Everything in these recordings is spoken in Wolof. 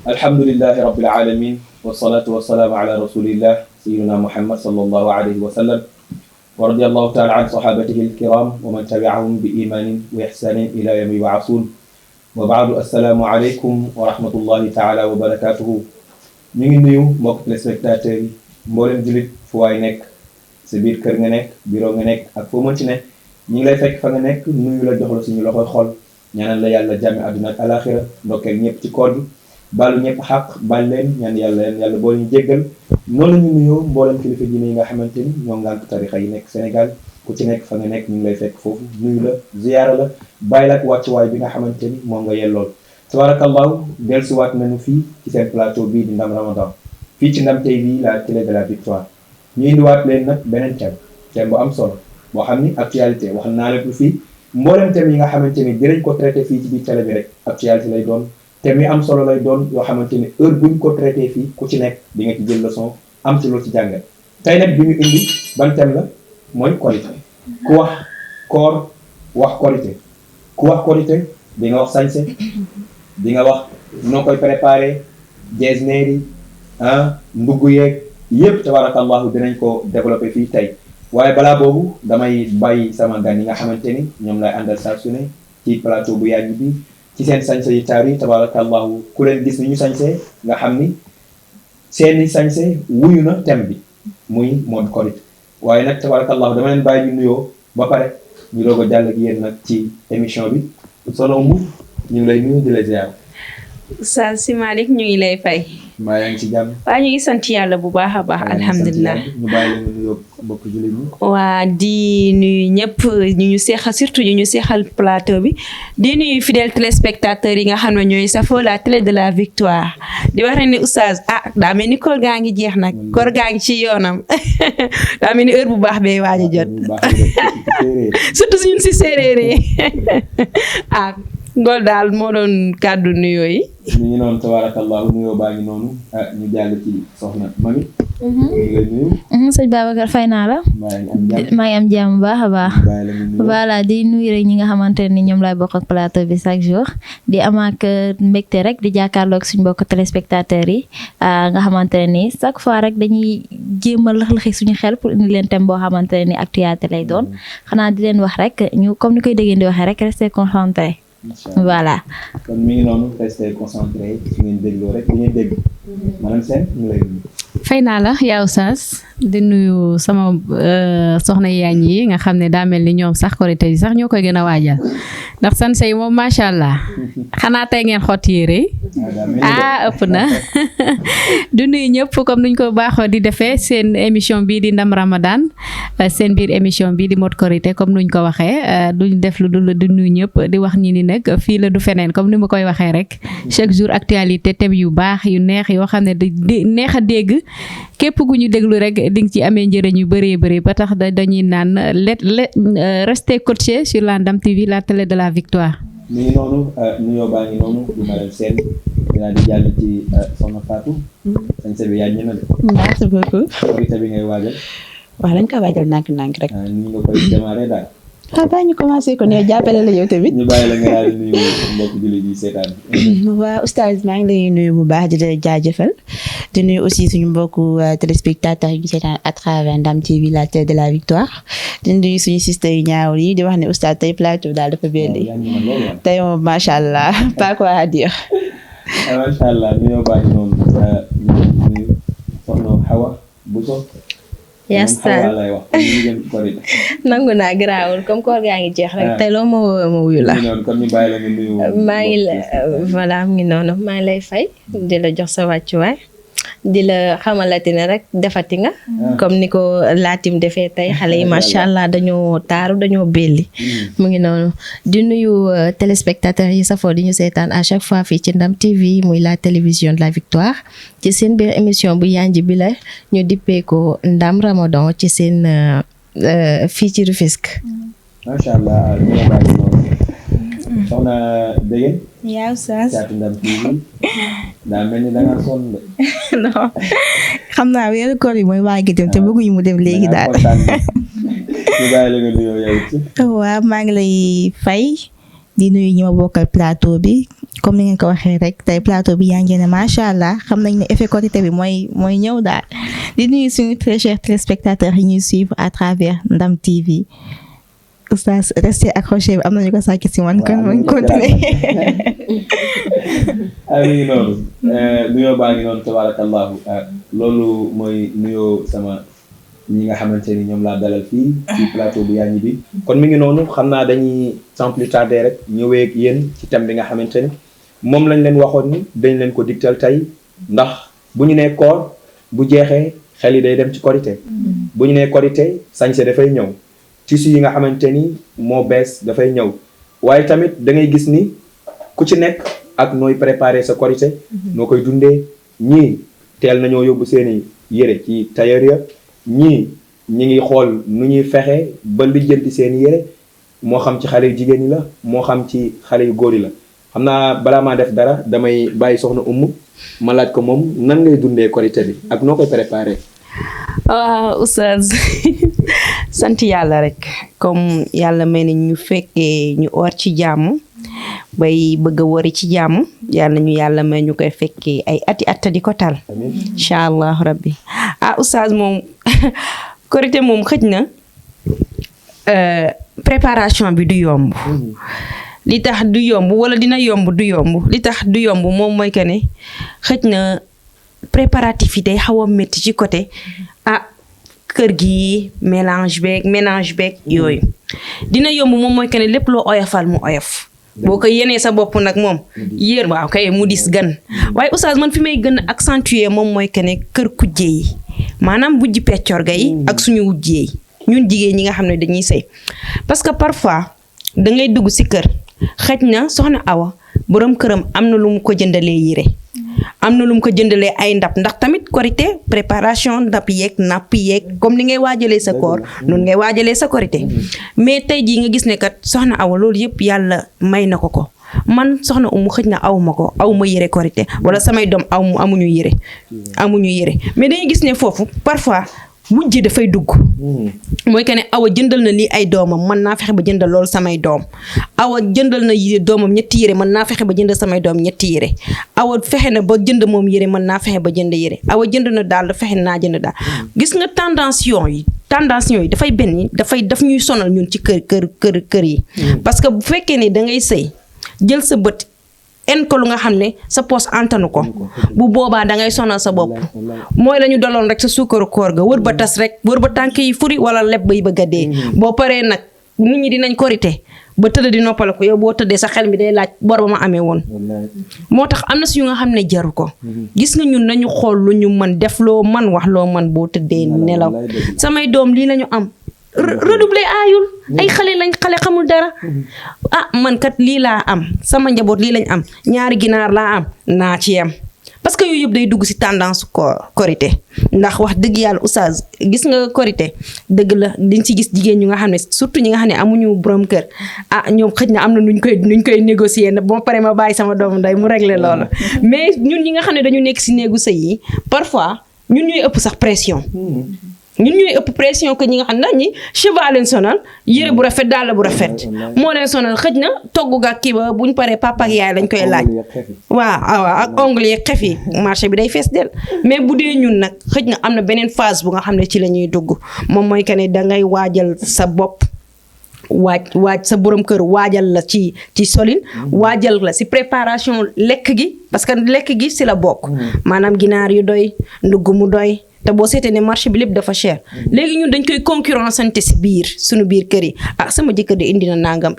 alhamdulillahi rabbil alamin wassalatu wassalamu ala rasulillah sayyidina muhammad sallallahu alayhi wa sallam wa radiyallahu ta'ala an sahabatihi alkiram wa man tabi'ahum bi imanin wa ihsanin ila yawmi yub'athun wa ba'du assalamu alaykum wa rahmatullahi ta'ala wa barakatuhu. ñu ngi nuyu mbokk téléspectateurs yi mboolem jullit fu waay nekk sa biir kër nga nekk bureau nga nekk ak foo mën ci ne ñu ngi lay fekk fa nga nekk nuyu la jox la suñu loxoy xol ñaanal la yàlla jàmmi àdduna ak alaxira ndokkeel ñëpp ci koor gi baalu ñëpp xaq baal leen ñaan yàlla boo ñu jéggal noonu la ñu nuyoo mboolem kilifa diine yi nga xamante ni ñoom ngànk tarixa yi nekk Sénégal ku ci nekk fa nga nekk ñu ngi lay fekk foofu nuyu la ziyaara la bàyyi la ak wàccuwaay bi nga xamante ni moom nga yellool tabarakallahu dellusiwaat nañu fii ci seen plateau bii di Ndam Ramadan fii ci Ndam TV la télé de la victoire ñu indiwaat leen nag beneen thème bu am solo boo xam ni actualité wax naa leen fii mboolem thème yi nga xamante ni dinañ ko traité fii ci biir télé bi rek actualité lay doon thème yi am solo lay doon yoo xamante ni heure buñ ko traité fii ku ci nekk di nga ci jël leçon am ci loolu ci jàngat tey nag bi ñu indi ban thème la mooy korité ku wax koor wax korité ku wax korité di nga wax sañse di nga wax noo koy préparé jesneer yi ndugg yeeg yëpp tabarakallahu dinañ ko développé fii tey waaye balaa boobu damay bàyyi sama gan yi nga xamante ni ñoom lay àndal saa su ne ci plateau bu yàgg bi ci seen sañse yu taar yi tabarakallahu ku leen gis ni ñu sañse nga xam ni seeni sañse wuyu na thème bi muy mode korité waaye nag tabarakallahu dama leen bàyyi ñu nuyoo ba pare ñu doog a jàll ak yéen nag ci émission bi solo mu ñu ngi lay nuyu di la ziar. Oustaz Sy Malick ñu ngi lay fay. maa yaa ngi ci jàmm. waa ñu ngi sant yàlla bu baax a baax. alhamdulilah ñu bàyyi la nga nuyoo mbokk jullit ñi. waa di nuyu ñëpp ñu seexal surtout ñu seexal plateau bi di nuyu fidèles téléspectateurs yi nga xam ne ñooy safoo la télé de la victoire di wax ne ni Oustaz daa mel ni koor gaa ngi jeex nag koor gaa ngi ci yoonam daa mel ni heure bu baax bee waaj a jot surtout ñun si séeréer ngool daal moo doon kàddu nuyoo yi. ñu ngi noonu tabarakallahu nuyoo baa ngi noonu ñu jàll ci soxna Mami. ñu ngi lay nuyu. sëñ Babacar fay naa la. maa ngi am jàmm baax a baax. voilà di nuyu rek ñi nga xamante ne ñoom laay bokk ak plateau bi chaque jour di am ak mbégte rek di jàkkaarloog suñu mbokk téléspectateurs yi nga xamante ne ni chaque fois rek dañuy jéem a lëx-lëxi suñu xel pour indi leen thème boo xamante ne ni actualité lay doon xanaa di leen wax rek ñu comme ni koy déggee di waxee rek rester concentré. voilà. kon mi ngi noonu rester concentré su ngeen dégloo rek di ngeen dégg. maanaam seen ñu lay nuyu. fay naa la yaa Oustaz di nuyu sama soxna yaañ yi nga xam ne daa mel ni ñoom sax korité yi sax ñoo koy gën a waajal ndax sanse yi moom macha allah xanaa tey ngeen xott yére ëpp na di nuyu ñëpp comme nuñ ko baaxoo di defee seen émission bii di Ndam Ramadan seen biir émission bii di mode korité comme nuñ ko waxee duñ def lu dul di nuyu ñëpp di wax ñi ni nag fii la du feneen comme ni ma koy waxee rek chaque jour actualité thème yu baax yu neex yoo xam ne di neex a dégg képp gu ñu déglu rek di nga ci amee njëriñ yu bëree bëri ba tax dañuy naan rester coaché sur la Ndam TV la télé de la victoire. mi ngi noonu nuyoo baa ngi noonu di ma leen seen dinaa di jàll ci soxna Fatou. sañse bi yaa ñu na de. merci beaucoup. korité bi ngay waajal. waaw dañ ko waajal nànk-nànk rek. ni nga koy démarrer daal. baa ñu commencé ko ne jàppale la yow tamit. ñu bàyyi la nga daal di nuyu mbokk jullit yi seetaan. waaw Oustaz maa ngi lay nuyu bu baax di la jaajëfal di nuyu aussi suñu mbokku téléspectateurs yi ñu seetaan à travers Ndam TV la télé de la victoire di nuyu suñu sister yu ñaawul yi di wax ne Oustaz tey plateau daal dafa belli tey moom macha allah pas quoi à dire. macha allah nuyoo baa ngi noonu nuyu soxna Hawa Bousso. Oustaz nangu naa garaawul comme koor gaa ngi jeex rek tey loo ma wuyu la. maa ngi la voilà mu ngi noonu maa ngi lay fay di la jox sa wàccuwaay di la xamalati ne rek defati nga. comme ni ko laatim defee tey xale yi macha allah dañoo taaru dañoo belli. mu ngi noonu di nuyu téléspectateurs yi safoo di ñu seetaan à chaque fois fii ci Ndam TV muy la télévision de la victoire ci seen biir émission bu yanj bi la ñu dippee ko Ndam Ramadan ci seen fii ci Rufisque. macha allah soxna Degen. yaa Oustaz. caatu Ndam TV daa mel ni da ngaa sonn de. non xam naa weeru koor yi mooy waa gi dem te bëgguñu mu dem léegi daal. ñu bàyyi la nga nuyoo yow it. waaw maa ngi lay fay di nuyu ñi ma bokkal plateau bi comme ni ngeen ko waxee rek tey plateau bi yaa ngi ne macha allah xam nañ ne effet Korité bi mooy ñëw daal di nuyu suñu très chers téléspectateurs yi ñuy suivre à travers Ndam TV oustaz restez accroché bi am nañu ko sàkki si man kon ma continuer ami noonu nuyoo baa ngi noonu tabarakallahu loolu mooy nuyoo sama ñi nga xamante ni ñoom laa dalal fii ci plateau bu Yagny bi kon mi ngi noonu xam naa dañuy sans plus tarder rek ñëwee ak yéen ci thème bi nga xamante ni moom lañ leen waxoon ni dañ leen ko digtal tey ndax bu ñu nee koor bu jeexee xel yi day dem ci Korité bu ñu nee Korité sañse dafay ñëw tissu yi nga xamante ni moo bees dafay ñëw waaye tamit da ngay gis ni ku ci nekk ak nooy préparer sa Korité noo koy dundee ñii teel nañoo yóbbu seeni yére ci tailleur ya ñii ñi ngi xool nu ñuy fexe ba lijjanti seen yére moo xam ci xale yu jigéen ñi la moo xam ci xale yu góor yi la xam naa balaa maa def dara damay bàyyi soxna ma laaj ko moom nan ngay dundee Korité bi ak noo koy préparé. waaw oustaz sant yàlla rek comme yàlla may nañ ñu fekkee ñu oor ci jàmm bay bëgg a wari ci jàmm yàlla ñu yàlla may ñu koy fekkee ay ati atta di ko tal incha allah rabbi oustaz moom Korité moom xëj na préparation bi du yomb li tax du yomb wala dina yomb du yomb li tax du yomb moom mooy que ne xëj na préparatif yi day xaw a métti ci côté kër gi ménage beeg yooyu dina yomb moom mooy que ne lépp loo oyofal mu oyof boo ko yenee sa bopp nag moom yéer waaw kay mu dis gan waaye oustaz man fi may gën a accentuer moom mooy que ne kër kujje yi maanaam bujji peccorga yi ak suñu wujjee yi ñun jigéen ñi nga xam ne dañuy sëy parce que parfois da ngay dugg si kër xëj na soxna Awa borom këram am na lu mu ko jëndalee yére am na lu mu ko jëndalee ay ndab ndax tamit Korité préparation ndab yeeg napp yeeg comme ni ngay waajalee sa koor noonu ngay waajalee sa Korité mais tey jii nga gis ne kat soxna Awa loolu yëpp yàlla may na ko man soxna xëj na aw ma yére Korité wala samay doom amuñu yére mais dañuy gis ne foofu parfois wujje dafay dugg mooy que ne Awa jëndal na lii ay doomam mën naa fexe ba jëndal loolu samay doom Awa jëndal na doomam ñetti yére mën naa fexe ba jënd samay doom ñetti yére Awa fexe na ba jënd moom yére mën naa fexe ba jënd yére Awa jënd na daal fexe naa jënd daal gis nga tendance yi dafay daf ñuy sonal ñun ci kër yi parce que bu fekkee ne da ngay sëy jël sa bët en ko lu nga xam ne sa poos antanu ko bu boobaa da ngay sonal sa bopp mooy la ñu daloon rek sa suukaru koor ga wër ba tas rek wër ba tànk yi furi wala leb bay bëgg a dee boo paree nag nit ñi dinañ Korité ba tëdd di noppal ko yow boo tëddee sa xel mi day laaj bor ba ma amee woon moo tax am na si yu nga xam ne jaru ko gis nga ñun nañu xool lu ñu mën def loo man wax loo man boo tëddee nelaw samay doom lii lañu am redoubler aayul ay xale xamul dara man kat lii laa am sama njaboot lii lañ am ñaari ginaar laa am naa ci yem parce que yooyu yëpp day dugg ci tendance Korité ndax wax dëgg yàlla oustaz gis nga Korité dëgg la diñ ci gis jigéen ñu nga xam ne surtout ñi nga xam ne amuñu borom kër ñoom xëj na am na nuñ koy négocier na boo paree ma bàyyi sama doomu nday mu régler loolu mais ñun ñi nga xam ne dañu nekk ci néegu sëy yi parfois ñun ñuy ëpp sax pression ñun ñooy ëpp pression que ñi nga xam ne ñi cheval leen sonal yére bu rafet daal bu rafet moo leen sonal xëj na togg ga kii ba buñ paree papa ak yaay lañ koy laaj waaw ak ongle yeeg xef yi marché bi day fees del mais bu dee ñun nag xëj na am na beneen phase bu nga xam ne ci la ñuy dugg moom mooy que ne dangay waajal sa bopp waaj sa borom kër waajal la ci solin waajal la ci préparation lekk gi parce que lekk gi ci la bokk maanaam ginaar yu doy ndugg mu doy te boo seetee ne marché bi lépp dafa cher léegi ñun dañ koy concurrenceante ci suñu biir kër yi sama jëkkër de indi na nangam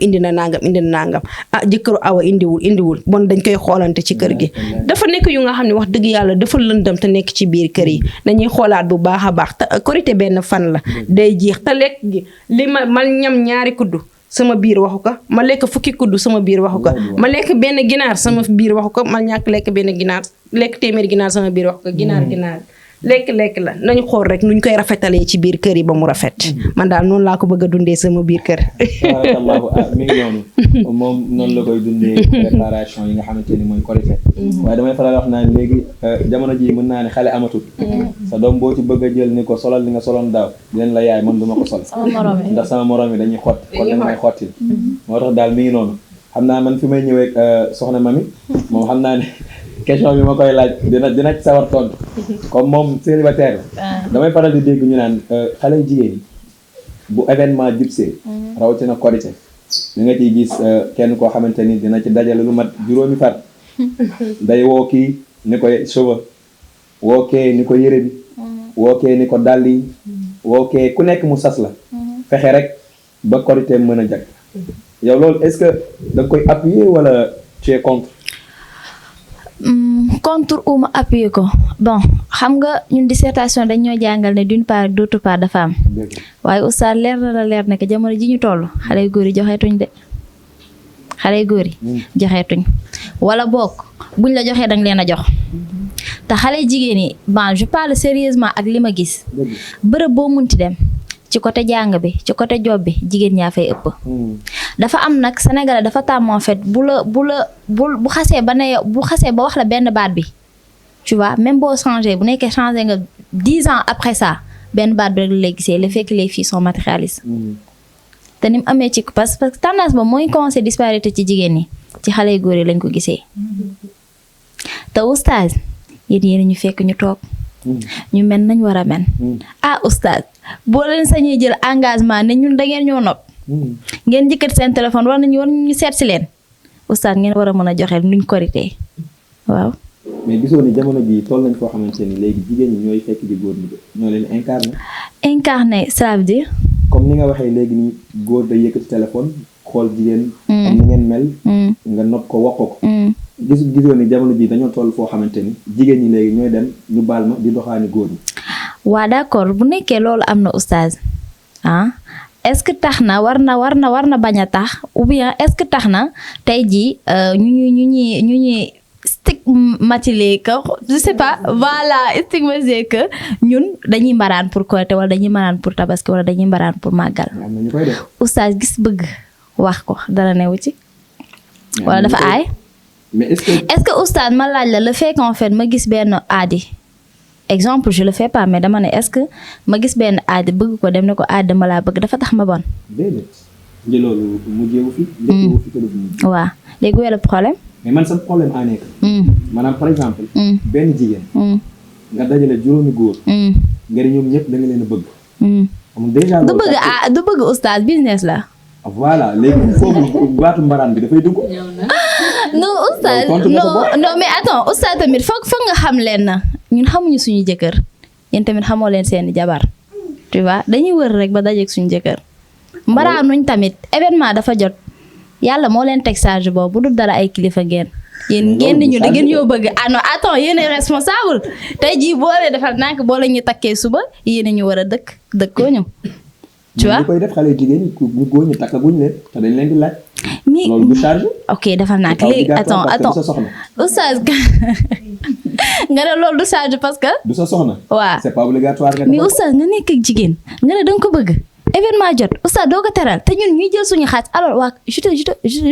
jëkkëru Awa indiwul bon dañ koy xoolante ci kër gi dafa nekk yu nga xam ne wax dëgg yàlla dafa lëndëm te nekk ci biir kër yi dañuy xoolaat bu baax a baax te Korité benn fan la day jeex te lekk gi li ma ñam ñaari kuddu sama biir waxu ko ma lekk fukki kuddu sama biir waxu ko ma lekk benn ginaar sama biir waxu ko ma ñàkk lekk benn ginaar lekk téeméeri ginaar sama biir waxu ko ginaar lekk la nañu xool rek nuñ koy rafetalee ci biir kër yi ba mu rafet man daal noonu laa ko bëgg a dundee sama biir kër tabarakallahu mi ngi noonu moom noonu la koy dundee préparation yi nga xamante ni mooy Korité waaye damay faral wax naa ne léegi jamono ji mën naa ne xale amatul sa doom boo ci bëgg a jël ni ko solal li nga soloon daaw leen la yaay man duma ko sol ndax sama morom yi dañuy xott kon dañ may xottil moo tax daal mi ngi noonu xam naa man fi may ñëwee soxna Mami moom xam naa ne question bi ma koy laaj dina ci sawar tontu comme moom célibataire la damay faral di dégg ñu naan xale jigéen yi bu événement jubsee rawatina korité li nga ciy gis kenn koo xamante ni dina ci dajale lu mat juróomi far day woo kii ni ko cheveux woo kee ni ko yére bi woo kee ni ko dàll yi woo kee ku nekk mu sas la fexe rek ba korité mën a jag yow loolu est-ce que da nga koy appuyer wala tu es contre contre ou ma appuyer ko bon xam nga ñun dissertation dañ ñoo jàngal ne d'une part d'autre part dafa am waaye oustaz leer na la leer ne que jamono ji ñu toll xale yu góor yi joxeetuñ de xale yu góor yi joxeetuñ wala bokk buñ la joxee danga leen a jox te xale jigéen yi bon je parle sérieusement ak li ma gis bërëb boo munti dem ci côté jàng bi ci côté job bi jigéen ñaa fay ëpp dafa am nag Sénégalais dafa tàmm en fait bu xasee ba wax la benn baat bi tu vois même boo changé bu nekkee changé nga 10 ans après ça benn baat bi rek la lay gisee le fait que les filles sont matérialistes te ni mu amee ci parce que tendance ba mooy commencé disparité ci jigéen ñi ci xale yu góor yi lañ ko gisee te oustaz yéen ñu fekk ñu toog ñu mel nañ war a mel oustaz boo leen sañee jël engagement ne ñun da ngeen ñoo nopp ngeen jëkkati seen téléphone war ñu seet si leen oustaz ngeen war a mën a joxe nuñ korité waaw. mais gisoo ni jamono ji toll nañ foo xamante ni léegi jigéen ñi ñooy fekk di góor ñi ñoo leen incarné ça veut dire. comme ni nga waxee léegi nii góor day yëkkati téléphone xool jigéen. comme ni ngeen mel. nga nopp ko wax ko. gisoo ni jamono ji dañoo toll foo xamante ni jigéen ñi léegi ñooy dem ñu baal ma di doxaani góor ñi. waa d'accord bu nekkee loolu am na oustaz est-ce que tax na war na bañ a tax ou bien est-ce que tax na tey jii ñu ñuy stigmatiser que je sais pas voilà stigmatiser que ñun dañuy mbaraan pour Korité wala dañuy mbaraan pour Tabaski wala dañuy mbaraan pour màggal. am na ñu koy def. oustaz gis bëgg wax ko dara newu ci. wala dafa aay. mais est-ce que oustaz ma laaj la le fait qu'en fait ma gis benn aadi. exemple je le fais pas mais dama ne est-ce que ma gis benn aada bëgg ko dem ne ko aada dama laa bëgg dafa tax ma bon. déedéet loolu mujjeewu fi. waaw léegi wala problème. mais man sama problème a nekk. maanaam par exemple. benn jigéen. nga dajale juróomi góor. nga ne ñoom ñëpp da nga leen a bëgg. amul déjà du bëgg oustaz business la. voilà léegi foofu baatu mbaraan bi dafay dugg. non oustaz non mais attends oustaz tamit foog nga xam leen na ñun xamuñu suñu jëkkër yéen tamit xamoo leen seeni jabar tu vois dañuy wër rek ba dajeeg suñu jëkkër mbaraanuñ tamit événement dafa jot yàlla moo leen teg charge boobu bu dul dara ay kilifa ngeen yéen ñu da ngeen ñoo bëgg non attends yéen ay responsable tey jii boo leen defal nànk boo leen ñu takkee suba yéen ñu war a dëkkoo ñu tu vois ñu koy def xale jigéen ñi ñu góor ñu takkaguñ leen te dañ leen di laaj. mais loolu du charge. ok defal naa ko léegi attends oustaz nga ne loolu du charge parce que. du sa soxna. waaw c'est pas obligatoire nga. mais oustaz nga nekk ak jigéen nga ne danga ko bëgg événement jot oustaz doo ko teral te ñun ñuy jël suñu xaalis alors waa je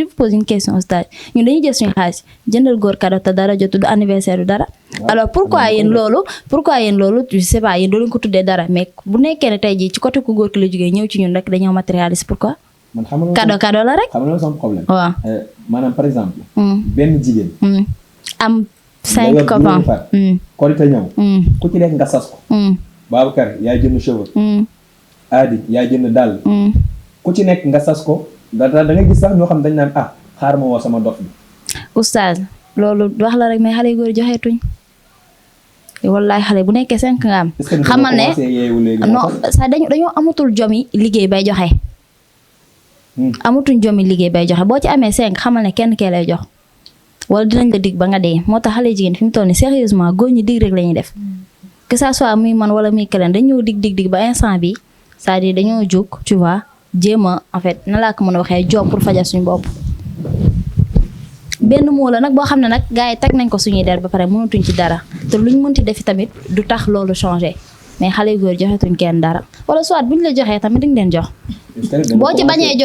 vous pose une question oustaz ñun dañuy jël suñu xaalis jëndal góor cadeau te dara jotu du anniversaire du dara. alors pourquoi yéen loolu je sais pas yéen doo leen ko tuddee dara mais bu nekkee ne tey jii ci côté ku góor ki la jógee ñëw ci ñun rek dañoo matérialiste pourquoi. man xam nga cadeau la rek. xam nga sama problème. waaw maanaam par exemple. benn jigéen. am 5 copains. Korité ñëw. ku ci nekk nga sas ko. Babacar yaa jënd cheveux. Adi yaa jënd dàll. ku ci nekk nga sas ko da nga gis sax ñoo xam dañ naan xaar ma woo sama dof bi. oustaz loolu wax la rek mais xale yu góor joxeetuñ. wallaay xale bu nekkee 5 nga am. xamal ne non ça dañoo amatul jomi liggéey bay joxe. amatuñ jomi liggéey bay joxe boo ci amee 5 xamal ne kenn kee lay jox wala dinañ la dig ba nga dee moo tax xale jigéen fi mu toll nii sérieusement góor ñi dig rek la ñuy def que ça soit muy man wala muy keneen dañoo dig ba instant bi c'est-à-dire dañoo jóg tu vois jéem a en fait na laa ko mën a waxee job pour fajal suñu bopp. benn moo la nag boo xam ne nag gars yi teg nañ ko suñuy der ba pare mënatuñ ci dara te luñ mënti defi tamit du tax loolu changé mais xale yu góor joxetuñ kenn dara wala soit buñ la joxee tamit dañ leen jox. boo ci bañee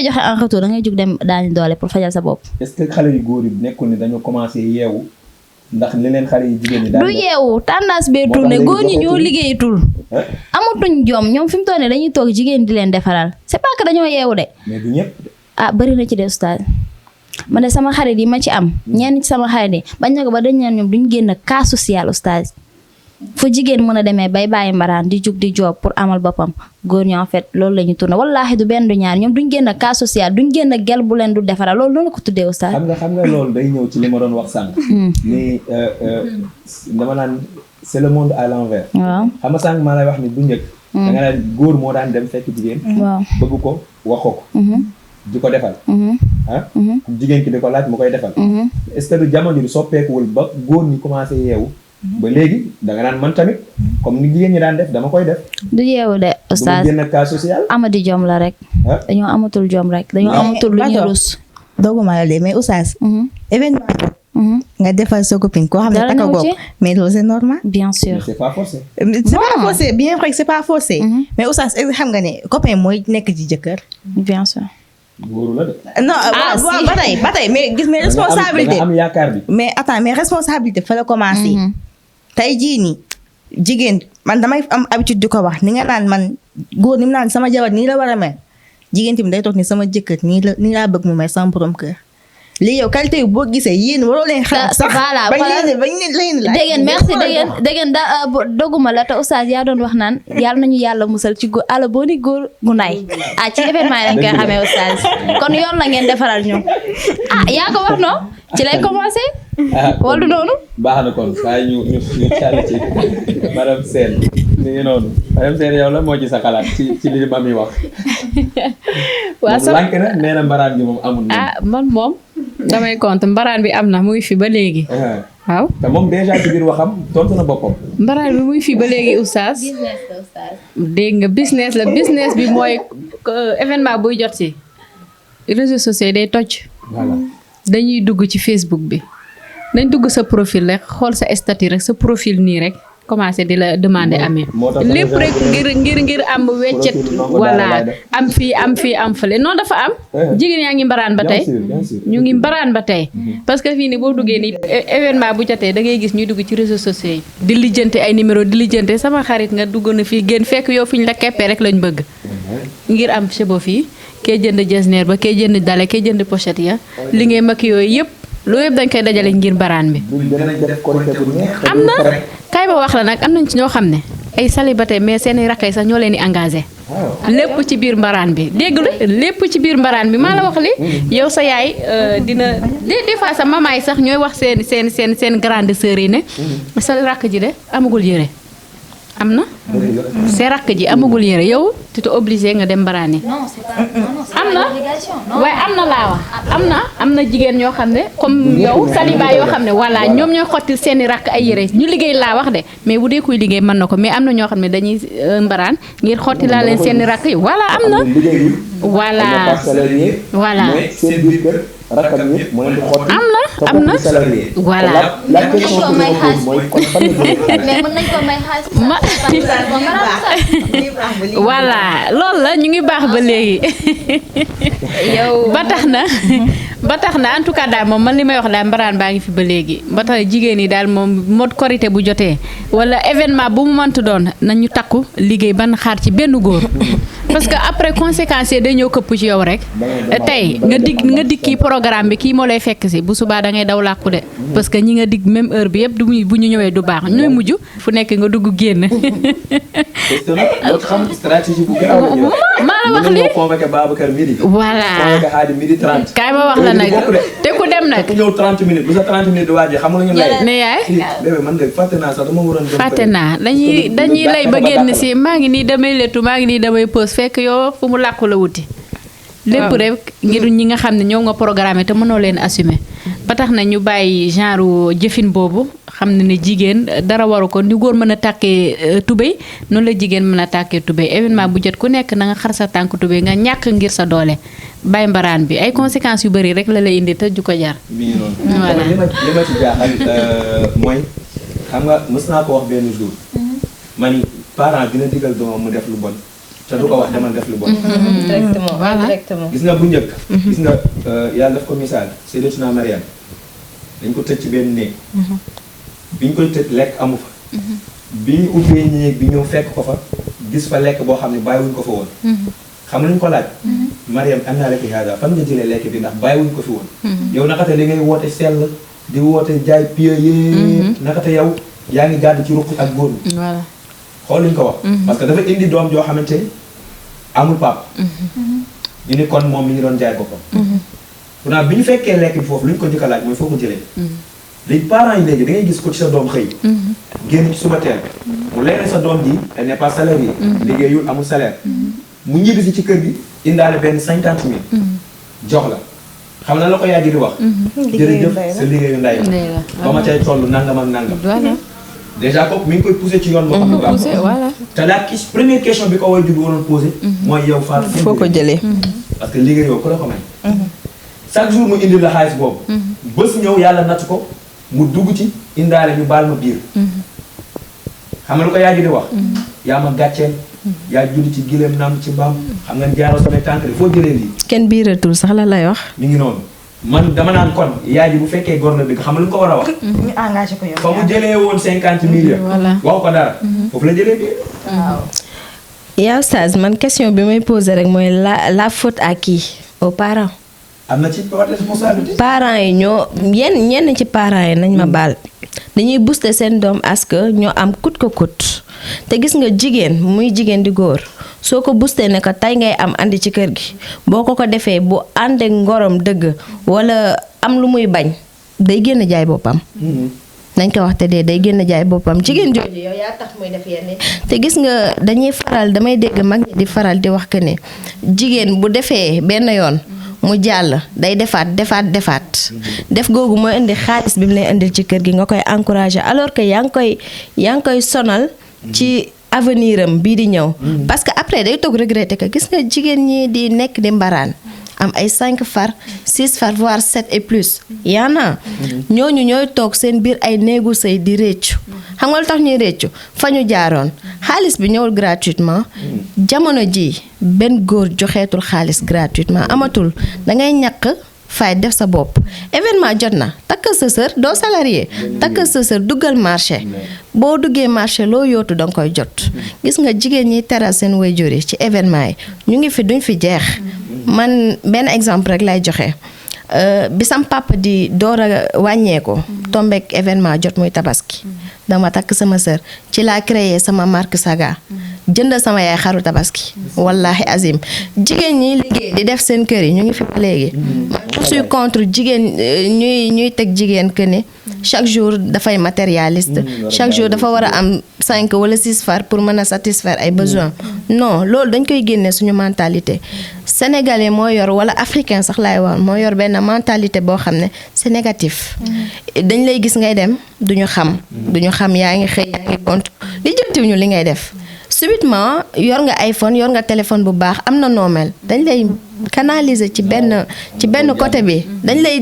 joxe en retour da ngay jug dem daani doole pour fajal sa bopp. est-ce que xale yu góor yi nekkul ne dañoo commencé yeewu ndax leneen xale yu jigéen ñi du yeewu tendance bee tourné góor ñi ñoo liggéeyatul amatuñ jom ñoom fi mu toll nii dañuy toog jigéen di leen defaral c'est pas que dañoo yeewu de. mais du ñëpp. bari na ci de oustaz man de sama xarit yi ma ci am ñenn ci sama xarit yi bañ na ko ba dañ naan ñoom duñ génn cas social oustaz fu jigéen mën a demee bay bàyyi mbaraan di jug di job pour amal boppam góor ñi en fait loolu la ñu tourné wallaahi du benn du ñaar ñoom duñ génn cas social duñ génn gel bu leen du defara loolu noonu ko tuddee oustaz. xam nga loolu day ñëw ci li ma doon wax sànq. ni dama naan c'est le monde à l'envers. waaw xam nga sànq maa lay wax ni bu njëkk. da nga naan góor moo daan dem fekk jigéen. waaw bëgg ko waxoo ko. di ko defal. jigéen ki di ko laaj mu koy defal. est-ce que du jamono ji soppeekuwul ba góor ñi commencé yeewu. ba léegi da nga naan man tamit comme ni jigéen ñi daan def dama koy def. du yeewu de oustaz du génn cas social. amadi jom la rek. dañoo amatul jom rek dañoo amatul lu ñu rus. dooguma la de mais oustaz. événement nga defal sa copine koo xam ne takka goog mais loolu c'est normal. bien sûr mais c'est pas forcé. c'est pas forcé bien vrai que c'est pas forcé. mais oustaz xam nga ne copain mooy nekk ci jëkkër. bien sûr. góoru la de. non waaw ba tey mais gis mais responsabilité da nga am yaakaar bi. mais attends mais responsabilité fa la commencé. tey jii nii jigéen man damay am habitude di ko wax ni nga naan man góor ni mu naan sama jabar nii la war a mel jigéen tamit day toog ni sama jëkkër nii laa bëgg mu mel sama borom kër. lii yow qualité yi boo gisee yéen waroo leen xalaat sax bañ leen dégg ngeen merci dégg ngeen doguma la te oustaz yaa doon wax naan yàlla nañu yàlla musal ci góor àlla boo ni góor gu nay ci événement yi lañ koy xamee oustaz kon yoon la ngeen defaral ñu yaa ko wax non ci lay commencé wala noonu baax na kon waaye ñu càll ci madame Sène mi ngi noonu madame Sène yow la moo ci sa xalaat ci li mami wax waaw moom lànk na nee na mbaraan gi moom amul man moom damay compte mbaraan bi am na muy fi ba léegi. waaw te moom déjà ci biir waxam tontu na boppam. mbaraan bi muy fi ba léegi oustaz. dégg nga business la business bi mooy événement buy jot si réseaux sociaux yi day toj. voilà dañuy dugg ci Facebook bi dañ dugg sa profil rek xool sa statut rek sa profil nii rek commencé di la demander amee. lépp rek ngir am weccet. voilà am fii am fële non dafa am. jigéen yaa ngi mbaraan ba tey. ñu ngi mbaraan ba tey. parce que fii nii boo duggee nii événement bu jotee da ngay gis ñuy dugg ci réseaux sociaux yi. di lijjante ay numéro di lijjante sama xarit nga dugg na fii génn fekk yow fi ñu la keppee rek lañ bëgg. ngir am chebo fii kee jënd jesner ba kee jënd dale kee jënd pochette ya li ngay mag yooyu yëpp loolu yëpp dañ koy dajale ngir mbaraan bi. am na kay ba wax la nag am nañ ci ñoo xam ne ay célibataire mais seeni rakk yi sax ñoo leen di engagé. lépp ci biir mbaraan bi dégg nga lépp ci biir mbaraan bi maa la wax li yow sa yaay dina des fois sa maman yi sax ñooy wax seen grande sœur yi ne sa rakk ji de amagul yére am na sa rakk ji amagul yére yow tu te obligé nga dem mbaraan yi am na waaye am na laa wax am na jigéen ñoo xam ne comme yow saliba yoo xam ne voilà ñoom ñooy xottil seeni rakk ay yére ñu liggéey laa wax de mais bu dee kuy liggéey mën na ko mais am na ñoo xam ne dañuy mbaraan ngir xotti laa leen seeni rakk yi voilà am na voilà am na voilà voilà loolu la ñu ngi baax ba léegi yow ba tax na en tout cas daal moom man li may wax daal mbaraan baa ngi fi ba léegi ba tax jigéen yi daal moom mode korité bu jotee wala événement bu mu mënti doon nañu takku liggéey ban xaar ci benn góor parce que après conséquences yi day ñëw këpp ci yow rek tey nga dig kii programme bi kii moo lay fekk si bu subaa da ngay daw làqu de parce que ñi nga dig même heure bi yëpp bu ñu ñëwee du baax ñooy mujj fu nekk nga dugg génn. xam stratégie bu garaaw la ñu maa la wax li convoqué Babacar midi. voilà convoqué Hadi midi 30. kaay ma wax la nag te ku dem nag. ku ñëw 30 minutes bu sa 30 minutes di waaj xam nga ñu lay. ne yaay. bébé man de fàtte naa sax dama waroon. fàtte naa dañuy lay ba génn si maa ngi nii damay lettu maa ngi nii damay pause fekk yow fu mu làqu la wuti. lépp rek ngir ñi nga xam ne ñoo nga programmé te mënoo leen assumer. ba tax na ñu bàyyi genre jëfin boobu xam ne jigéen dara waru ko ni góor mën a tàkkee tubéy noonu la jigéen mën a tàkkee tubéy événement bu jot ku nekk na nga xar sa tànk tubéy nga ñàkk ngir sa doole bàyyi mbaraan bi ay conséquences yu bëri rek la lay indi te ju ko jar. voilà li ma ci jaaxal mooy xam nga mës naa ko wax benn jour. man parent dina digal doomam mu def lu bon te du ko wax demal def lu bon. directement gis nga bu njëkk. gis nga yàlla daf ko misaal Sayyidatuna Mariam dañ ko tëj ci benn néeg. bi ñu koy tëj lekk amu fa. bi ñu ubbee néeg bi ñëw fekk ko fa gis fa lekk boo xam ne bàyyiwuñ ko fa woon. xam nañu ko laaj. Mariam am naa lekk hada fan nga jëlee lekk bi ndax bàyyiwuñ ko fi woon. yow nakate li ngay woote sell di woote jaay pieux yëpp. nakate yow yaa ngi gàddu ci ruq ak góor ñi. voilà xool luñ ko wax. parce que dafa indi doom joo xamante amul pap ñu ni kon moom mi ngi doon jaay boppam. pourtant bi ñu fekkee lekk bi foofu lu ñu ko njëkk a laaj mooy foo ko jëlee. léegi parents yi léegi da ngay gis ko ci sa doom xëy. génn ci suba teel. mu leer sa doom ji elle n'est pas salariée. liggéeyul amul salaire. mu ñibbi si ci kër gi indaale benn 50 000. jox la xam na la ko yaa ji di wax. jërëjëf sa liggéeyu nday la. ba ma cay toll nangam ak nangam. voilà déjà kooku mi ngi koy poussé ci yoon boo xam ne baax voilà te la première question bi ko way jur waroon posé. mooy yow Fall foo ko jëlee. parce que liggéeyoo ku la ko may. chaque jour mu indi la xaalis boobu. bés ñëw yàlla natt ko mu dugg ci indaale ñu baal ma biir. xam nga lu ko yaa ji di wax. yaa ma gàcceel. yaa julli ci gileem naam ci mbaam. xam nga jaaroo samay tànk de foo jëlee lii. kenn biiratul sax la lay wax. mi ngi noonu man dama naan kon yaa ji bu fekkee góor na dëgg xam nga lu ko war a wax. ñu engagé ko yow. fa mu jëlee woon 50 millions. voilà waxu ko dara. foofu la jëlee biir. waaw. yaa Oustaz man question bi may poser rek mooy la faute à qui aux parents. am na ci part responsabilité. parents yi ñoo ñenn ci parents yi nañ ma baal dañuy booster seen doom à ce que ñoo am coûte que coûte te gis nga jigéen muy jigéen di góor soo ko booster ne ko tey ngay am andi ci kër gi boo ko defee bu ànd ak ngorom dëgg wala am lu muy bañ day génn jaay boppam. nañ ko wax te day génn jaay boppam jigéen jooju yow yaa tax muy def yenn te gis nga damay dégg mag ñi di faral di wax que ne jigéen bu defee benn yoon. mu jàll day defaat def googu mooy indi xaalis bi mu lay indil ci kër gi nga koy encourager alors que yaa ngi koy sonal ci avenir am bii di ñëw. parce que après day toog regretter que gis nga jigéen ñi di nekk di mbaraan am ay 5 far 6 far voire 7 et plus yaana ñooñu ñooy toog seen biir ay néegu sëy di réccu xam nga lu tax ñuy réccu fa ñu jaaroon xaalis bi ñëwul gratuitement jamono ji benn góor joxeetul xaalis gratuitement amatul da ngay ñàkk fay def sa bopp événement jot na takkal sa sër doo salarié takkal sa sër duggal marché boo duggee marché loo yootu danga koy jot gis nga jigéen ñi teral seen waajur yi ci événement yi ñu ngi fi duñ fi jeex man benn exemple rek lay joxe bi sam papa di door a wàññeeku tombeek événement jot muy tabaski dama takk sama sër ci laa créé sama marque Saga jënd sama yaay xaru tabaski wallahi azim jigéen ñi liggéey di def seen kër yi ñu ngi fi ba léegi je suis contre jigéen ñuy teg jigéen que ne chaque jour dafay matérialiste chaque jour dafa war a am 5 wala 6 far pour mën a satisfaire ay besoins non loolu dañ koy génne suñu mentalité sénégalais moo yor wala africain sax laay wax moo yor benn mentalité boo xam ne c'est négatif dañ lay gis ngay dem duñu xam yaa ngi xëy yaa ngi compte li jëntiwuñu li ngay def subitement yor nga iPhone yor nga téléphone bu baax am na noomel dañ lay canaliser ci benn côté bi dañ lay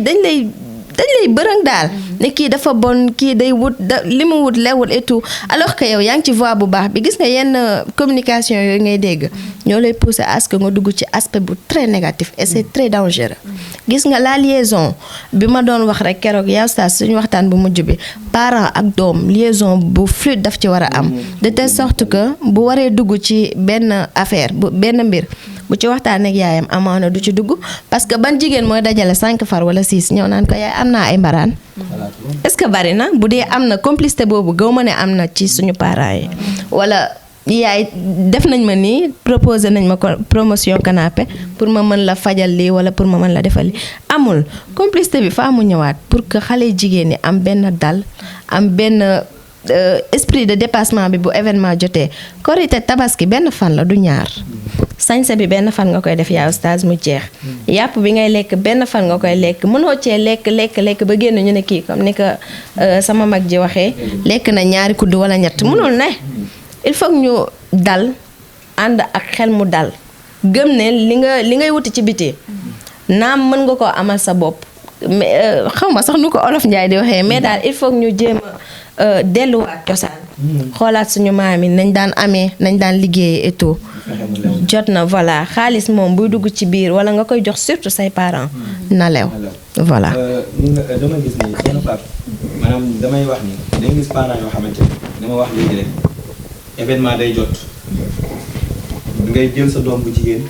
bërëng daal ne kii dafa bon kii day wut li mu wut lewul et tout alors que yow yaa ngi ci voie bu baax bi gis nga yenn communication yooyu ngay dégg ñoo lay pousser à ce que nga dugg ci aspect bu très négatif et c'est très dangereux gis nga la liaison bi ma doon wax rek keroog yaa Oustaz suñu waxtaan bu mujj bi parent ak doom liaison bu fluide daf ci war a am de telle sorte que bu waree dugg ci benn affaire bu benn mbir bu ci waxtaan ak yaayam amaana du ci dugg parce que ban jigéen mooy dajale 5 far wala 6 ñëw naan ko yaay am naa ay mbaraan est-ce que bari na bu dee am na complicité boobu gaw ma ne am na ci suñu parents yi wala yaay def nañ ma nii proposé nañ ma ko promotion canapé pour ma mën la fajal lii wala pour ma mën la defal lii amul complicité bi faa mu ñëwaat pour que xale jigéen ñi am benn dal am benn esprit de dépassement bi bu événement jotee korité tabaski benn fan la du ñaar sañse bi benn fan nga koy def yaa Oustaz mu jeex yàpp bi ngay lekk benn fan nga koy lekk mënoo cee lekk ba génn ñu ne kii comme ni ko sama mag ji waxee lekk na ñaari kudd wala ñett mënul ne il faut ñu dal ànd ak xel mu dal gëm ne li ngay wuti ci biti naam mën nga koo amal sa bopp xaw ma sax nu ko olof Njaay di waxee mais daal il faut ñu jéem a delluwaat cosaan xoolaat suñu maam yi nañ daan amee nañ daan liggéeyee et tout jot na voilà xaalis moom buy dugg ci biir wala nga koy jox surtout say parents na lew voilà. dama gis ni seen pap maanaam damay wax ni dañu gis parents yoo xamante ni dama wax léegi rek événement day jot ngay jël sa doom bu jigéen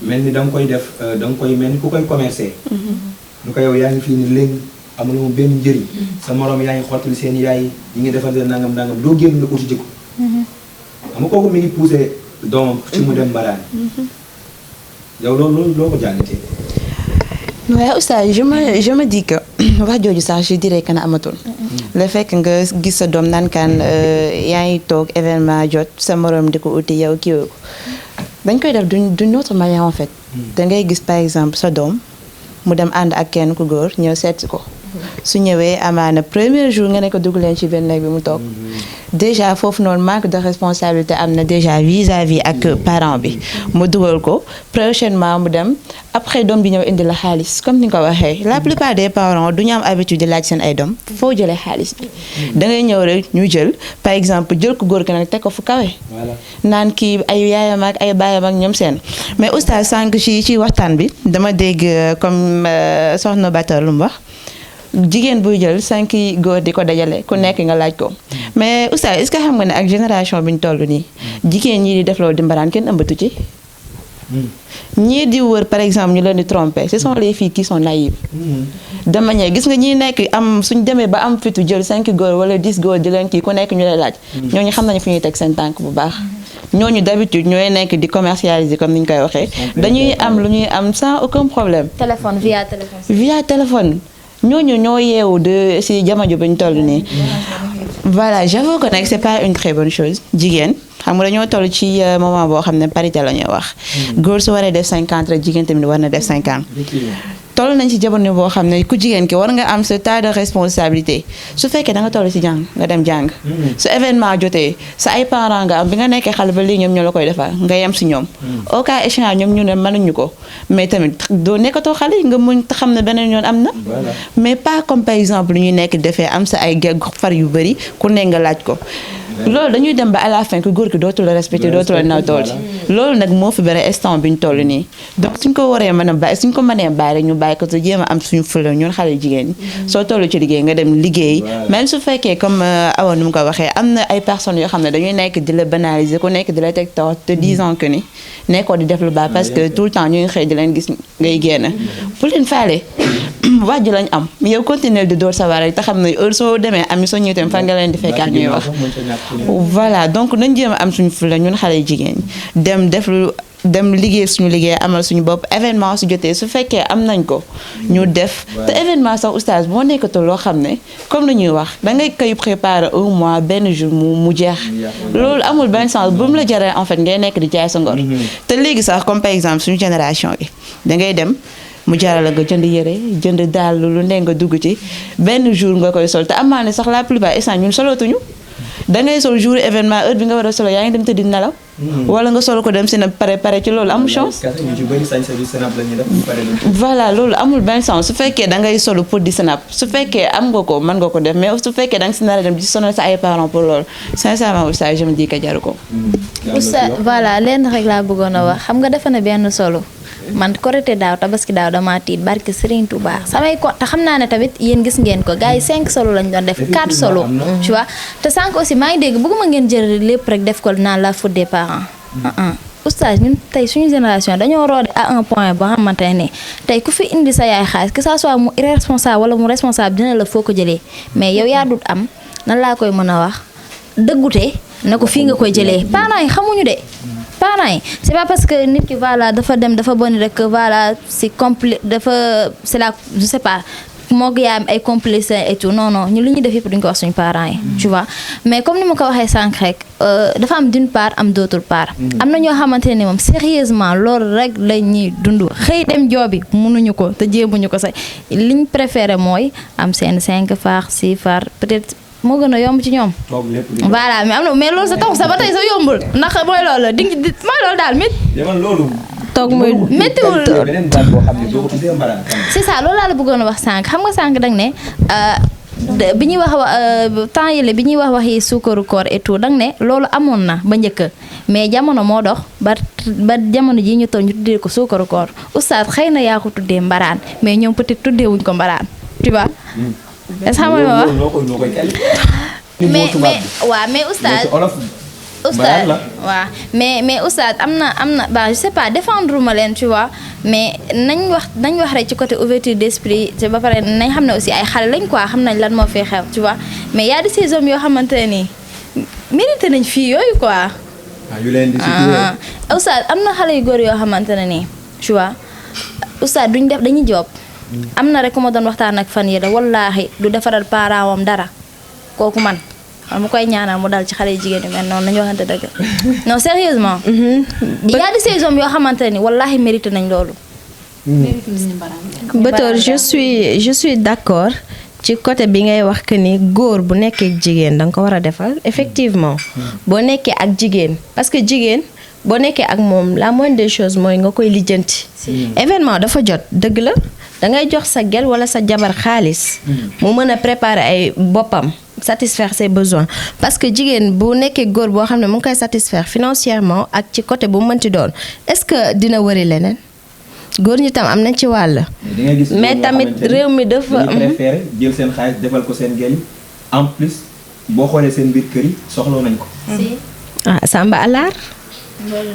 mel ni da nga koy def da nga koy mel ni ku koy commercer. lu ko yow yaa ngi fii ni léegi amuloo benn njëriñ. sa morom yaa ngi xottali seen yaay yi ngi defal nangam nangam doo génn nga uti jikko. xam nga kooku mi ngi poussé doomam ci mu dem mbaraan. yow loolu loo ko jàngatee. waaye oustaz je me dis que wax jooju sax je dirais que na amatul. le fait que nga gis sa doom naan kaan yaa ngi toog événement jot sa morom di ko uti yow kii ko dañ koy def d'une autre manière en fait. da ngay gis par exemple sa doom mu dem ànd ak kenn ku góor ñëw seet ko. su ñëwee amaana premier jour nga ne ko dugg leen ci benn néeg bi mu toog déjà foofu noonu manque de responsabilité am na déjà vis-à-vis ak parent bi mu dugal ko prochainement mu dem après doom bi ñëw indi la xaalis comme ni nga ko waxee la plupart des parents du ñu am habitude di laaj seen ay doom foo jëlee xaalis bi da ngay ñëw rek ñu jël par exemple jël ko góor ki nag teg ko fu kawe naan kii ay yaayam ak ay baayam ak ñoom seen mais oustaz sànq ci waxtaan bi dama dégg comme soxna Bator lu mu wax jigéen buy jël 5 góor di ko dajale ku nekk nga laaj ko mais oustaz est-ce que xam nga ne ak génération bi ñu toll nii jigéen ñi di def loolu di mbaraan kenn ëmbatu ci ñii di wër par exemple ñu leen di tromper ce sont les filles qui sont naïves de manière gis nga ñi nekk am suñ demee ba am fitu jël 5 góor wala 10 góor di leen kii ku nekk ñu lay laaj ñooñu xam nañu fi ñuy teg seen tànk bu baax ñooñu d'habitude ñooy nekk di commercialiser comme ni ñu koy waxee dañuy am lu ñuy am sans aucun problème via téléphone ñooñu ñoo yeewu de si jamono bi ñu toll nii voilà j'avoue que nag c'est pas une très bonne chose jigéen xam nga dañoo toll ci moment boo xam ne parité la ñuy wax góor su waree def 50 rek jigéen tamit war na def 50 toll nañ ci jamono boo xam ne ku jigéen ki war nga am sa tas de responsabilité su fekkee da nga toll ci jàng nga dem jàng su événement jotee sa ay parents nga am bi nga nekkee xale ba lii ñoom ñoo la koy defal nga yem si ñoom au cas échéant ñoom ñu ne mënuñu ko mais tamit doo nekkatoo xale nga muñ xam ne beneen yoon am na mais pas comme par exemple lu ñuy nekk defee am sa ay gegg far yu bëri ku ne nga laaj ko loolu dañuy dem ba à la fin que góor ki dootul la respecté dootul la naw tool loolu nag moo fi bëri instant bi ñu toll nii donc suñ ko waree mën a bàyyi suñ ko mënee bàyyi rek ñu bàyyi ko te jéem a am suñu fula ñun xale jigéen ñi soo toll ci liggéey nga dem liggéey même su fekkee comme awa nu mu ko waxee am na ay personnes yoo xam ne dañuy nekk di la banaliser ku nekk di la teg taw te disant que ni nekkoo di def lu baax parce que tout le temps ñuy xëy di leen gis ngay génn pour leen faale wàjj lañ am yow continuer di door sa war te xam ne heure soo demee ami soo ñëw tam fan nga leen di fekkaat ñuy wax voilà donc nañ jéem a am suñu fula ñun xale jigéen dem def lu dem liggéey suñu liggéey amal suñu bopp événement su jotee su fekkee am nañ ko ñu def te événement sax oustaz boo nekkatul loo xam ne comme lu ñuy wax da ngay koy préparer un mois benn jour mu jeex loolu amul benn sens bu mu la jaree en fait ngay nekk di jaay sa ngor te léegi sax comme par exemple suñu génération bi da ngay dem mu jaral nga jënd yére jënd daal lu ne nga dugg ci benn jour nga koy sol te amaane sax la plupart instant ñun solootuñu da ngay sol jour événement heure bi nga war a solo yaa ngi dem tëddi nelaw wala nga solo ko dem si na pare ci loolu amul chance voilà loolu amul benn sens su fekkee da ngay solo pour di snap su fekkee am nga ko mën nga ko def mais su fekkee da nga si nar a dem di sonal sa ay parents pour loolu sincèrement oustaz je me dis que jaru ko oustaz voilà lenn rek laa bëggoon a wax xam nga defe na benn solo man korité daaw tabaski daaw dama tiit barke Serigne Touba samay ko te xam naa ne tamit yéen gis ngeen ko gars yi 5 solo lañ doon def 4 solo tu vois te sànq aussi maa ngi dégg bëgguma ngeen jël lépp rek def ko naan la faute des parents oustaz ñun tey suñu génération dañoo roode à un point boo xamante ne tey ku fi indi sa yaay xaalis que ça soit mu irresponsable wala mu responsable dina la foo ko jëlee mais yow yaa dut am nan laa koy mën a wax dëggute na ko fii nga koy jëlee parents yi xamuñu de parents yi c'est pas parce que nit ki voilà dafa dem dafa bon rek voilà c'est compli dafa c'est la je sais pas moog yaa am ay complices et tout non non ñu li ñuy def yëpp duñ ko wax suñu parents yi tu vois mais comme ni ma ko waxee sànq rek dafa am d'une part am d'autre part am na ñoo xamante ne moom sérieusement loolu rek la ñuy dund xëy dem joobi mënuñu ko te jéemuñu ko sax liñ préféré mooy am seen 5 far 6 far peut-être moo gën a yomb ci ñoom voilà mais am na mais loolu sa tax sa ba tey sa yombul ndax mooy loolu di mooy loolu daal toog muy méttiwul c'est ça loolu laa la bëggoon a wax sànq xam nga sànq danga ne bi ñuy wax temps yële bi ñuy wax yi suukaru koor et tout danga ne loolu amoon na ba njëkk mais jamono moo dox ba jamono ji ñu toll ñu tuddee ko suukaru koor oustaz xëy na yaa ko tuddee mbaraan mais ñoom peut-être tuddee wuñ ko mbaraan tu vois est-ce que xam nga ma wax mais waaw mais oustaz oustaz waaw mais oustaz am na bah je sais pas défendre ma leen tu vois mais nañ wax rek ci côté ouverture d'esprit te ba pare nañ xam ne aussi ay xale lañ quoi xam nañ lan moo fi xew tu vois mais y a de ces hommes yoo xamante ne nii mérité nañ fii yooyu quoi. yu leen di oustaz am na xale yu góor yoo xamante ne nii tu vois oustaz duñ def dañuy job am na rek ku ma doon waxtaan ak fan yi da wallaahi du defaral parent wam dara kooku man mu koy ñaanal mu dal ci xale yu jigéen ñi mel noonu nañu waxante dëgg non sérieusement il y a de ces hommes yoo xamante ne wallaahi mérité nañ loolu. Batoor je suis d'accord ci côté bi ngay wax que ni góor bu nekkee jigéen danga ko war a defal effectivement boo nekkee ak jigéen parce que jigéen boo nekkee ak moom la moindre des choses mooy nga koy lijjanti. événement dafa jot dëgg la da ngay jox sa gel wala sa jabar xaalis mu mën a préparer ay boppam satisfaire ses besoins parce que jigéen bu nekkee góor boo xam ne mu ngi koy satisfaire financièrement ak ci côté bu mu mënti doon est-ce que dina wëri leneen góor ñi tam am nañ ci wàll. mais tamit réew mi dafa préféré jël seen xaalis defal ko seen gel yi en plus boo xoolee seen biir kër yi soxloo nañ ko.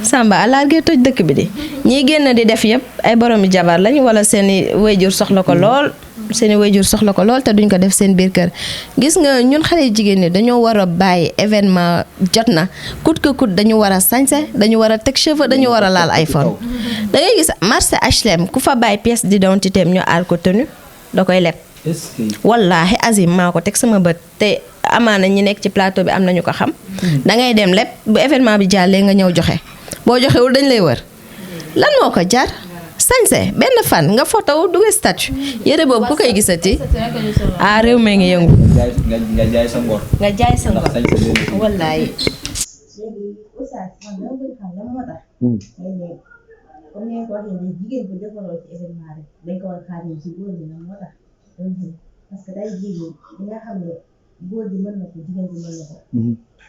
Samba Alaar gee toj dëkk bi di ñiy génn di def yëpp ay boroomi jabar lañ wala seeni wayjur soxla ko lool te duñ ko def seen biir kër gis nga ñun xale jigéen ñi dañoo war a bàyyi événement jot na coûte que coûte dañu war a sañse dañu war a teg cheveux dañu war a laal iPhone da ngay gis marché HLM ku fa bàyyi pièce d'identité am ñu aal ko tenue da koy leb wallaahi azim maa ko teg sama bët te amaana ñi nekk ci plateau bi am nañu ko xam da ngay dem lépp bu événement bi jàllee nga ñëw joxe boo joxewul dañ lay wër lan moo ko jar sañse benn fan nga photo dugal statut yére boobu ku koy gisati réew mi ngi yëngu nga jaay sa ngor wallaahi parce que day jigéen ñi nga xam ne góor gi mën na ko jigéen gi mën na ko.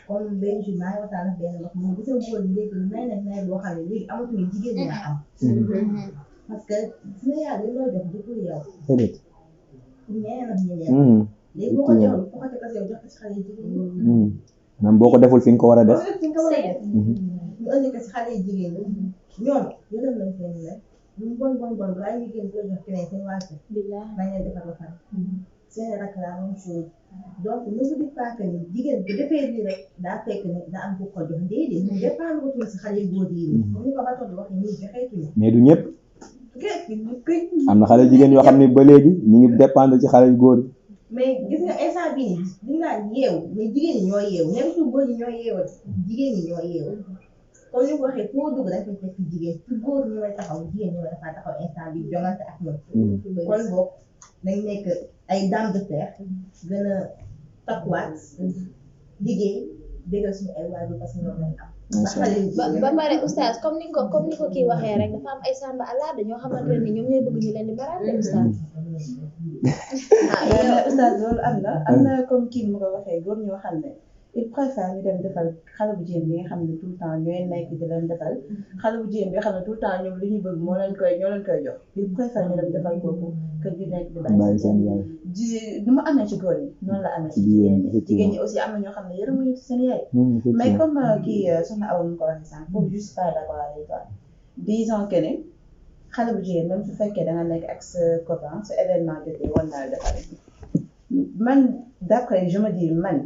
comme benn jour maa ngi waxtaan ak benn wax moom bu sa góor gi léegi nay boo xam ne léegi amatuñu jigéen ñi am. parce que su ma yàlla li loo jox du pour yow. pour ñeneen ak ñeneen. léegi boo ko joxul boo ko jox yow jox ko si xale yi jigéen ñi. même boo ko deful fi nga ko war a def. ñu indi ko si xale yi jigéen ñi ñoom yërëm nañ seen rek. ñu bon balaa ñuy génn ko jox keneen seen waa kër. nañ leen defar ba pare. seen rakk la même chose. donc ne vous dites pas que ni jigéen bu defee lii rek daa fekk ne daa am ku ko jox déedéet mu dépendre ko si xale yu góor yi. comme ni ko Batoor di waxee nii joxeetuñu. mais du ñëpp. am na xale jigéen yoo xam ne ba léegi ñu ngi dépendre ci xale yu góor yi. mais gis nga instant bii nii dañu naan yeewu mais jigéen ñi ñoo yeewu même su góor ñi ñoo yeewal jigéen ñi ñoo yeewu. comme ni ko waxee foo dugg dañ koy fekk jigéen ci góor ñi may taxaw jigéen ñi may dafa taxaw instant bi jongante ak ñoom. kon boog dañ nekk ay dame de fer gën a takkuwaat liggéey déggal suñu ay waajur parce que ñoom lañ am. ba pare oustaz comme ni ko kii waxee rek dafa am ay Samba Alaar dañoo xamante ne ñoom ñooy bëgg ñu leen di baraate oustaz. oustaz loolu am na comme kii mu ko waxee góor ñoo xam ne il préfère ñu dem defal xale bu jigéen bi nga xam ne tout le temps ñooy nekk di leen defal xale bu jigéen bi nga xam ne tout le temps ñoom li ñu bëgg ñoo leen koy jox il préfère ñu dem defal kooku que ñu nekk di bàyyi seen yaay ni mu amee ci góor yi noonu la amee ci jigéen ñi aussi am na ñoo xam ne yërëmuñu ci seen yaay mais comme kii soxna Awa mu ko waxee sànq foofu juste pas d'accord avec toi disons que ne xale bu jigéen même su fekkee da nga nekk ak sa copain sa événement jotee war naa defal man d'après je me dis man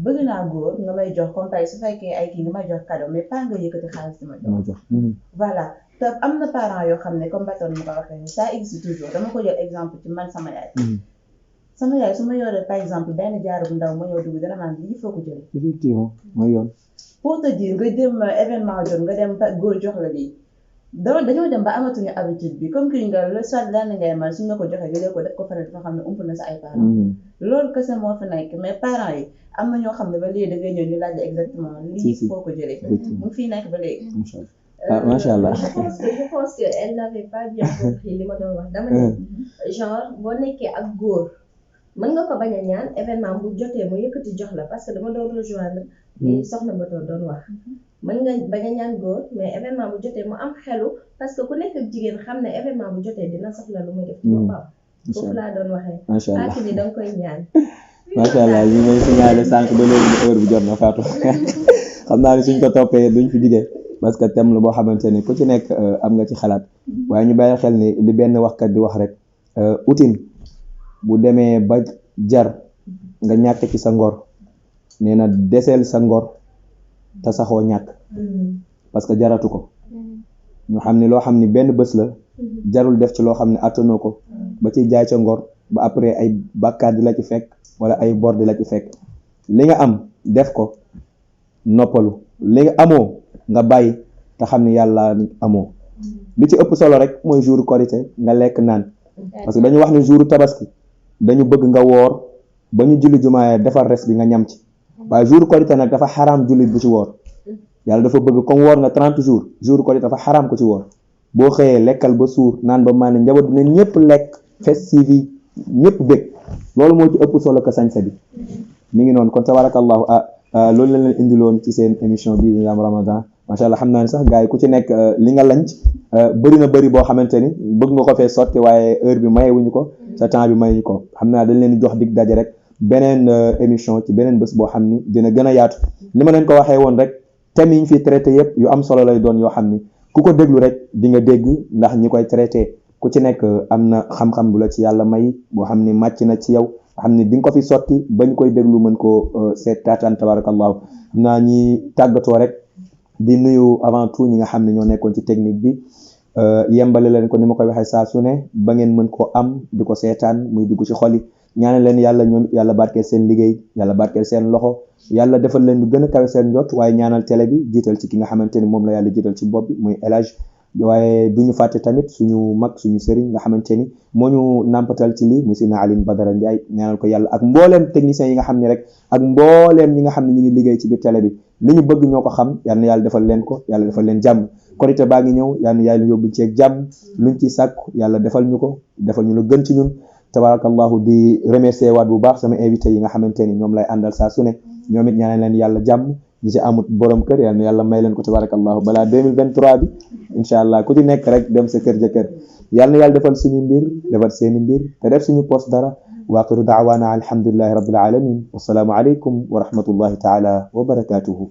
bëgg naa góor nga may jox comme su fekkee ay kii nga may jox cadeau mais pas nga yëkkati xaalis di ma jox. voilà te am na parents yoo xam ne comme Batoor mu ko waxee ça existe toujours dama ko jël exemple ci man sama yaay. sama yaay su ma yoree par exemple benn jaaro bu ndaw ma ñëw dugg dana maan lii foo ko jëlee. effectivement mooy yoon. pour te dire nga dem événement jot nga dem góor jox la lii dañoo dem ba amatuñu habitude bi comme que nga le soit lenn ngay man suñ la ko joxee jëlee ko def ko feneen dafa xam ne ump na sa ay parents. loolu kese moo fi nekk mais parents yi. am na ñoo xam ne ba léegi da ngay ñëw ñu laaj exactement lii foo ko jëlee mu ngi fii nekk ba léegi. macha allah. je pense que elle n'avait pas bien compris li ma doon wax dama ne genre boo nekkee ak góor mën nga ko bañ a ñaan événement bu jotee mu yëkkati jox la parce que dama doon rejoindre li soxna Batoor doon wax mën nga bañ a ñaan góor mais événement bu jotee mu am xelu parce que ku nekk ak jigéen xam ne événement bu jotee dina soxla lu muy def ci boppam foofu laa doon waxee. macha allah ak ni da nga koy ñaan. macha allah ñu may signalé sànq ba léegi heure bi jot na Fatou xam naa ne suñ ko toppee duñ fi jugee parce que thème la boo xamante ni ku ci nekk am nga ci xalaat waaye ñu bàyyi xel ni li benn waxkat di wax rek utin bu demee ba jar nga ñàkk ci sa ngor nee na deseel sa ngor te saxoo ñàkk parce que jaratu ko ñu xam ni loo xam ni benn bés la jarul def ci loo xam ne attanoo ko ba ci jaay ca ngor ba après ay bàkkaar di la ci fekk wala ay bor di la ci fekk li nga am def ko noppalu li nga amoo nga bàyyi te xam ni yàlla amoo li ci ëpp solo rek mooy jour korité nga lekk naan parce que dañu wax ni jour tabaski dañu bëgg nga woor ba ñu julli jumaa defar res bi nga ñam ci waaye jour korité nag dafa xaraam jullit bu ci woor yàlla dafa bëgg comme woor nga 30 jours jour korité dafa xaraam ko ci woor boo xëyee lekkal ba suur naan ba maanaam njaboot dina ñëpp lekk festive yi ñëpp bëgg loolu moo ci ëpp solo ko sañse bi mi ngi noonu kon tabarakallahu loolu la leen indiloon ci seen émission bii di Ramadan macha allah xam naa ne sax gars yi ku ci nekk li nga lanc bëri na bëri boo xamante ni bëgg nga ko fee sotti waaye heure bi mayewuñu ko sa temps bi mayuñu ko xam naa dañ leen di jox dig daje rek beneen émission ci beneen bés boo xam ni dina gën a yaatu li ma leen ko waxee woon rek thèmes yi ñu fi traité yëpp yu am solo lay doon yoo xam ni ku ko déglu rek di nga dégg ndax ñi koy traité ku ci nekk am na xam-xam bu la ci yàlla may boo xam ni màcc na ci yow xam ni di nga ko fi sotti bañ koy déglu mën koo seet taataan tabarakallahu xam naa ñi tàggatoo rek di nuyu avant tout ñi nga xam ne ñoo nekkoon ci technique bi yembale leen ko ni ma koy waxee saa su ne ba ngeen mën koo am di ko seetaan muy dugg ci xol yi ñaanal leen yàlla ñoom yàlla barkeel seen liggéey yàlla barkeel seen loxo yàlla defal leen lu gën a kawe seen njot waaye ñaanal télé bi jiital ci ki nga xamante ni moom la yàlla jiital ci bopp bi muy El Hadj waaye du ñu fàtte tamit suñu mag suñu sëriñ nga xamante ni moo ñu nàmpatal ci lii monsieur Alioune Badara Ndiaye ñaanal ko yàlla ak mbooleem techniciens yi nga xam ne rek ak mbooleem ñi nga xam ne ñu ngi liggéey ci biir télé bi li ñu bëgg ñoo ko xam yal na yàlla defal leen ko yàlla defal leen jàmm korité baa ngi ñëw yal na yàlla yóbbu ci jàmm luñ ci sàkku yàlla defal ñu ko defal ñu lu gën ci ñun tabarakallahu di remercier waat bu baax sama invité yi nga xamante ni ñoom lay àndal saa su ne ñoom it ñaanal leen yàlla jàmm ñi ci amut borom kër yal na yàlla may leen ko tabarakallahu balaa 2023 bi incha allah ku ci nekk rek dem sa kër jëkkër yal na yàlla defal suñu mbir defal seeni mbir te def suñu poste dara wa axiru daawaana alhamdulillahi rabbil alamin wassalaamu aleykum wa rahmatullahi taala wa barakatuhu